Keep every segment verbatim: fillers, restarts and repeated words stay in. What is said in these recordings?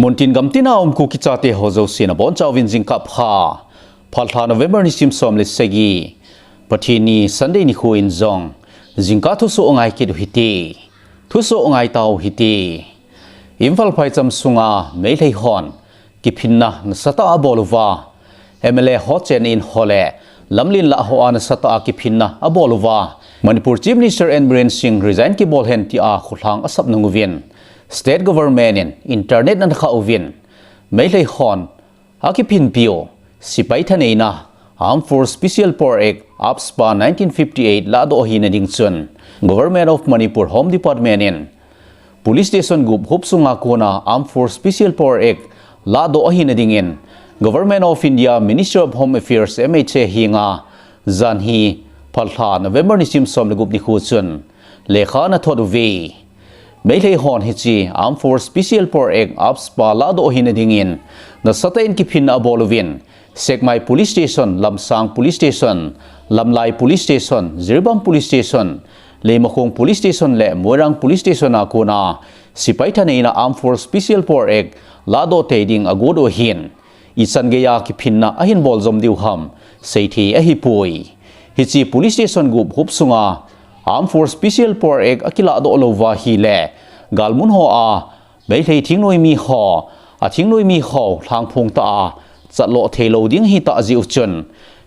Muntin gamtina um Kuki chate ho jouse nabonchauvin jingkah pha. Phalbi lha November nisim som le sagi, Pathen ni Sunday nikho in jong jingkah thusoh ngai kit u hite. Thusoh ngai tau hite. Imphal phaicham sunga Meitei hon kiphinna nasatah a abol uva, M L A ho chenin ho le lamlen lah hoa nasatah a kiphinna abol uva, Manipur Chief Minister N Biren Singh resign kibol hen tia kholhang asap nung uvin, State Government in internet ana khah uvin, Meitei hon akiphinpiu sepai thaneina Armed Force Special Power Act, AFSPA, nineteen fifty-eight lahdoh hina ding chun Government of Manipur Home Department in Police Station gup huop sunga kona Armed Force Special Power Act lahdoh ahina dingin Government of India Ministry of Home Affairs, M H A, henga janhi phalbi lha November nisim som le gup nikho chun lekha ana thot uve. Meitei hon hiche Armed Force Special Power Act, AFSPA lahdoh hina dingin nasatah in kiphinna abol uvin, Sekmai Police Station, Lamsang Police Station, Lamlai Police Station, Jiribam Police Station, Leimakhong Police Station le Moirang Police Station a kona sepai thaneina Armed Force Special Power Act lahdoh tei ding agot u ahin, ichan geiya kiphinna ahin bol jom diu ham seithei ahipoi. Hiche Police Station gup huop sunga Armed Force Special Power Act akilahdoh lou uva ahile, galmun hoa Meitei thingnoimi ho, athingnoimi ho lhangphong tah a chatlo theilou ding ahitah jeh u chun,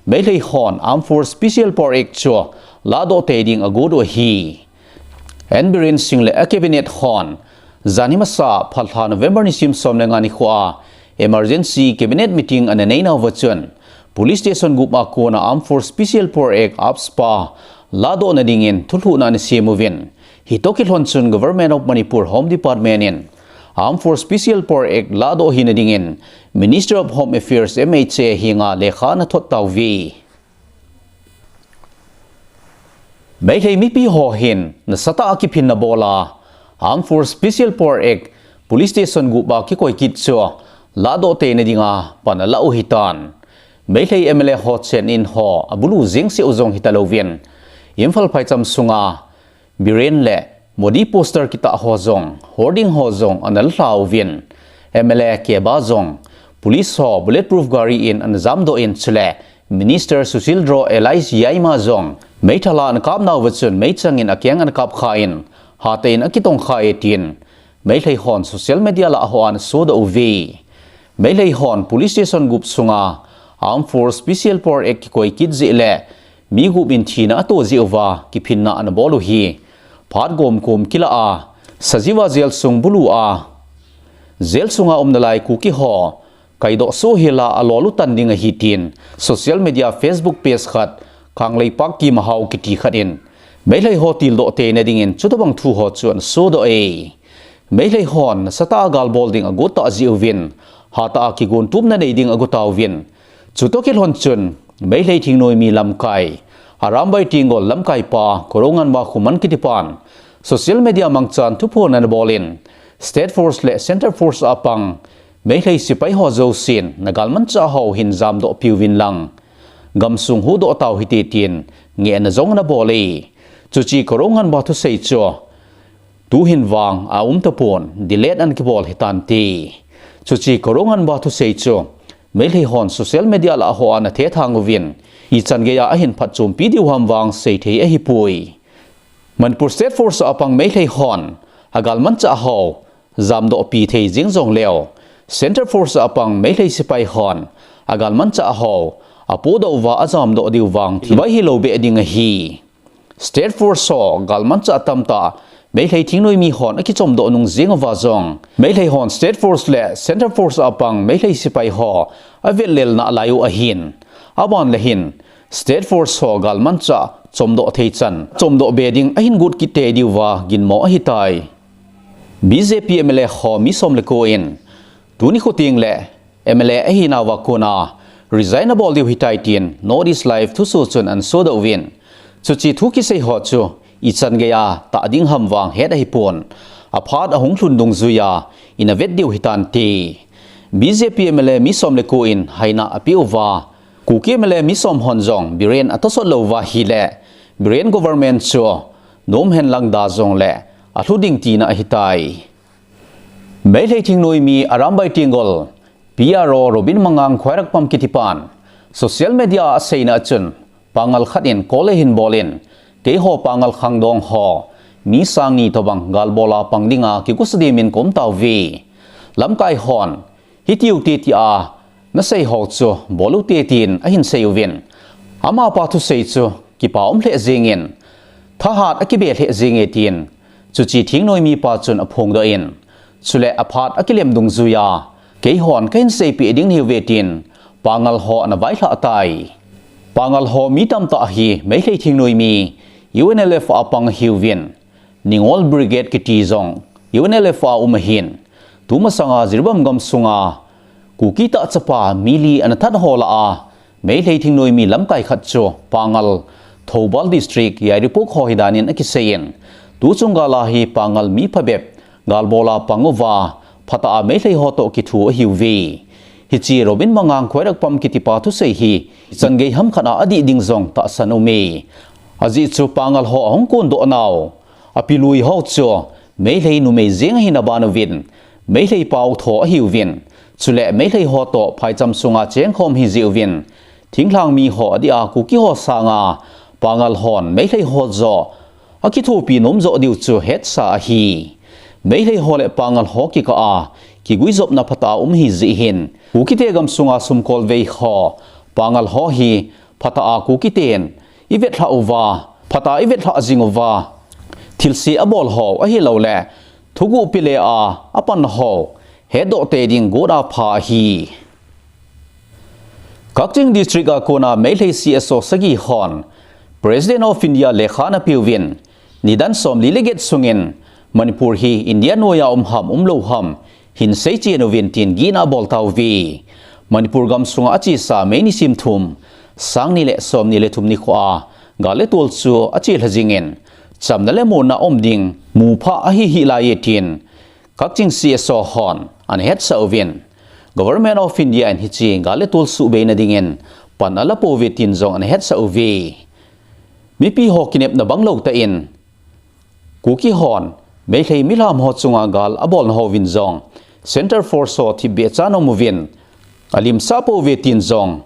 Meitei hon Armed Force Special Power Act chu lahdoh tei ding agot u ahi. N Biren Singh le a Cabinet hon janhi masa phalbi lha November nisim som le nga nikhoa Emergency Cabinet Meeting ana neinauva chun, Police Station gup a kona Armed Force Special Power Act, AFSPA lahdohna dingin thulhuhna ana sem uvin, hitoh kilhon chun Government of Manipur Home Department in Armed Force Special Power Act lahdoh hina dingin Ministry of Home Affairs, M H A, henga lekha ana thot tauve. Meitei mipi ho hin nasatah a kiphinna bol a, Armed Force Special Power Act, Police Station gup a kikoi kit chu lahdoh teina dinga pan ala u ahitan. Meitei M L A ho chenin ho abulu jeng seh u jong hitalouvin, Imphal phaicham sunga Biren le Modi poster kitah ho jong, hoarding ho jong ana la lha uvin, M L A keba jong police ho bulletproof gari in ana jamdoh in, chule Minister Sushil Dhar alias Yaima jong meithal a ana kapnauva chun meichang in akeng ana kapkhan, hatah in akitongkhan e tin Meitei hon social media lah hoa ana sodoh uve. Meitei hon Police Station gup sunga Armed Force Special Power Act kikoi kit jeh le mi gup in thina ato jeh uva kiphinna ana bol u hi phat gomkom kila a, Sajiwa Jail sung bulu a, jail sunga umnalai Kuki ho kaidoh soh hel a alol u tan ding ahi tin social media Facebook page khat, Khanglei Pak Kim Ahao kiti khat in Meitei ho tildoh teina dingin chutobang thu ho chu ana sodoh e. Meitei hon nasatah a gal bol ding agot tah jeh uvin, hatah a kigontupna nei ding agot tauvin, chutoh kilhon chun Meitei thingnoimi lamkai, Arambai Tenggol lamkaipa Korounganba Khuman kitipan social media mangchan thuphon ana bol in, State Force le Centre Force a pang Meitei sepai ho jousen nagalmanchah ho hin jamdoh piuvin lang, gamsung huhdoh tau hite tin ngehna jong ana bol e. Chuche Korounganba thusei chu tuhin vang aum tapon, delete ana kibol hitante. Chuche Korounganba thusei chu Meitei hon social media lah hoa ana thethang uvin, ichan geiya ahin phatchompi diu ham vang seithei ahipoi. Manipur State Force a pang Meitei hon agalmanchah ho jamdoh pi thei jeng jongleu, Centre Force a pang Meitei sepai hon agalmanchah ho apodoh uva ajamdoh diu vang thil vai hilou beh ding ahi. State Force ho galmanchah tamtah Meitei thingnoimi hon akichomdoh nung jeng uva jong, Meitei hon State Force le Centre Force a pang Meitei sepai ho avetlel nalai u ahin, aban le hin State Force ho galmanchah chomdoh thei chan chomdoh be ding ahin got kit tei diuva ginmo ahitai. B J P M L A ho mi som le ko in tuni kho teng le M L A ahinauva kona resign abol diu ahitai tin North East Live thusoh chun ana sodoh uvin, chuche thu kisei ho chu ichan geiya tah ding ham vang het ahipon, aphat ahung lhun dungjuiya ina vet diu hitante. B J P M L A mi som le ko in haina apeh uva, Kuki M L A mi som hon jong Biren atosot lou uva ahile, Biren government chu nom henlang da jongle alhu ding tina ahitai. Meilhei thingnoimi Arambai Tenggol, P R O Robin Mangang Khwairakpam kitipan social media a aseina achun, Pangal khat in call ahin bol in, keiho Pangal khangdong ho mi sang ni tobang galbol a pang dinga kigusa dimin kaum tauve. Lamkai hon, hiti ute tia nasei ho chu bol ute tin ahin sei uvin, amapa thusei chu kipa um lheh jengin, thahat akibe lheh jenge tin, chuche thingnoimi pa chun aphongdoh in, chule aphat akilem dungjuiya, keihon kahin seipeh ding nahiuve tin, Pangal ho ana vailhah tai. Pangal ho mi tamtah hi Meilhei thingnoimi U N L F a pang ahiuvin, Ningol Brigade kiti jong U N L F a um ahin, tumasanga Jiribam gamsunga Kuki tah chapa mi li ana that ho lah a, Meilhei thingnoimi lamkai khat chu Pangal, Thoubal District, Yairipok ho hidanin akiseiyin, tuchung gal a hi Pangal mi phabep galbol a pang uva, phatah a Meilhei ho toh kithu ahiuve. Hiche Robin Mangang Khwairakpam kitipa thusei hi, ichan gei ham khat a adih ding jong tahsan aume. Ajeh chu Pangal ho ahung kondoh nau, apilui ho chu Meilhei numei jeng ahina ban uvin, Meilhei pau tho ahiuvin, chule Meilhei ho toh phaicham sunga chengkhom ahijeh uvin, thinglhang mi ho adih a Kuki ho sanga Pangal hon Meilhei ho joh akithopi nom joh diu chu hetsa ahi. Meilhei ho le Pangal ho kikah a kiguijopna phatah a um ahijeh hin, Kukite gamsunga sumkolvei ho Pangal ho hi phatah a Kukiten ivetlhah uva, phatah a ivetlhah jing uva, thilse abol ho ahilouleh thuguh pile a apan ho hetdoh tei ding got apha ahi. Kakching District a kona Meilhei C S O sagi hon President of India lekha ana peuvin, nidan somli le get sungin Manipur hi India noiya um ham umlou ham hin seichen uvin tin gihna abol tauve. Manipur gamsunga achesa May nisim thum, sang ni le somni le thum nikhoa gal le tol chu achelha jingin, chamna le monna um ding muphah ahi hih laiye tin Kakching C S O hon ana hetsah uvin, Government of India in hiche gal le tol suhbeina dingin pan alapouve tin jong ana hetsah uve. Mipi ho kinepna banglou tah in Kuki hon Meilhei milham ho chunga gal abolna hovin jong Centre Force ho thipbeh chan aum uvin, alimsah pouve tin jong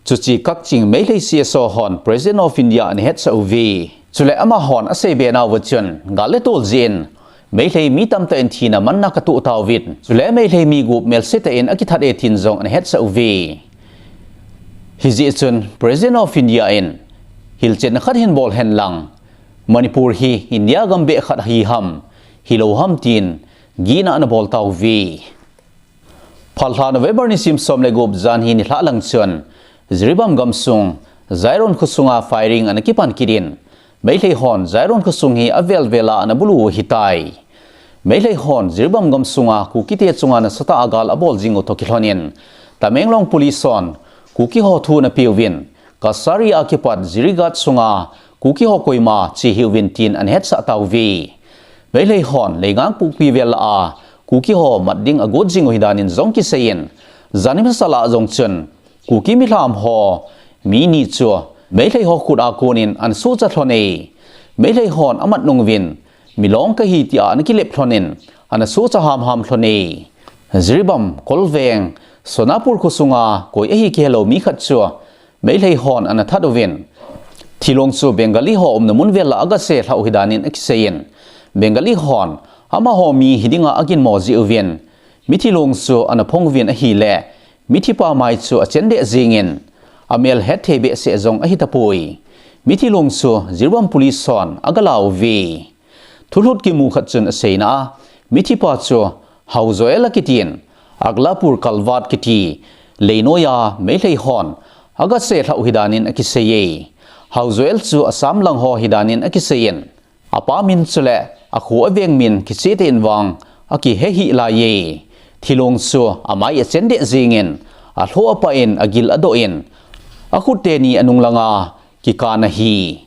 chuche Kakching Meilhei C S O hon President of India ana hetsah uve. Chule amahon aseibe nauva chun, gal le tol jeh in Meilhei mi tamtah in thina manna katoh tauvin, chule Meilhei mi gup melse tah in akithat e tin jong ana hetsah uve. Hijeh chun President of India in hilchetna khat hin bol hen lang, Manipur hi India gam beh khat hi ham, hilou ham tin gihna ana bol tauve. Phalbi lha November nisim som le gup janhi nilhah lang chun Jiribam gamsung Jairon khosunga firing ana kipan kit in, Meilhei hon Jairon khosung hi avel vel a ana bulu u ahitai. Meilhei hon Jiribam gamsunga Kukite chunga nasatah a gal abol jing u toh kilhon in, Tamenglong Police hon Kuki ho thu ana peuvin, Kasari a kipat Jirighat sunga Kuki ho koima che hih uvin tin ana hetsah tauve. Meilhei hon Leigangpokpi vel a Kuki ho mat ding agot jing u ahi danin jong kiseiyin, janhi masa lah jong chun Kuki milham ho mi ni chu Meilhei ho khut a konin ana sohcha lhon e. Meilhei hon amat nung uvin, milong kahi tia ana kilep lhon in ana sohcha hamham lhon e. Jiribam, Kolveng, Sonapur khosunga koi ahi kihelou mi khat chu Meilhei hon ana that uvin, thilong chu Bengali ho umna mun vel a agase lhah u ahi danin akiseiyin, Bengali hon amaho mi hi dinga aginmo jeh uvin, mithilong chu ana phong uvin ahile, mithipa mai chu achen deh jingin, amel hetthei behseh jong ahi tapoi. Mithilong chu Jiribam Police hon agala uve. Thulhut kimu khat chun aseina a, mithipa chu Haujoel akitin, Aglapur Kalwat kiti leinoiya Meilhei hon agase lhah u ahi danin akiseiye. Haujoel chu Assam lang ho ahi danin akiseiyin, apa min chule akho aveng min kicheh tah in vang akihe hih laiye. Thilong chu amai achen deh jingin, alhoh apah in agil adoh in, akhut teni anung langa kikan ahi.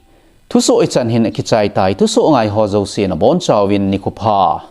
Thusoh hichan hin akichai tai, thusoh ngai ho jouse nabonchauvin nikho pha.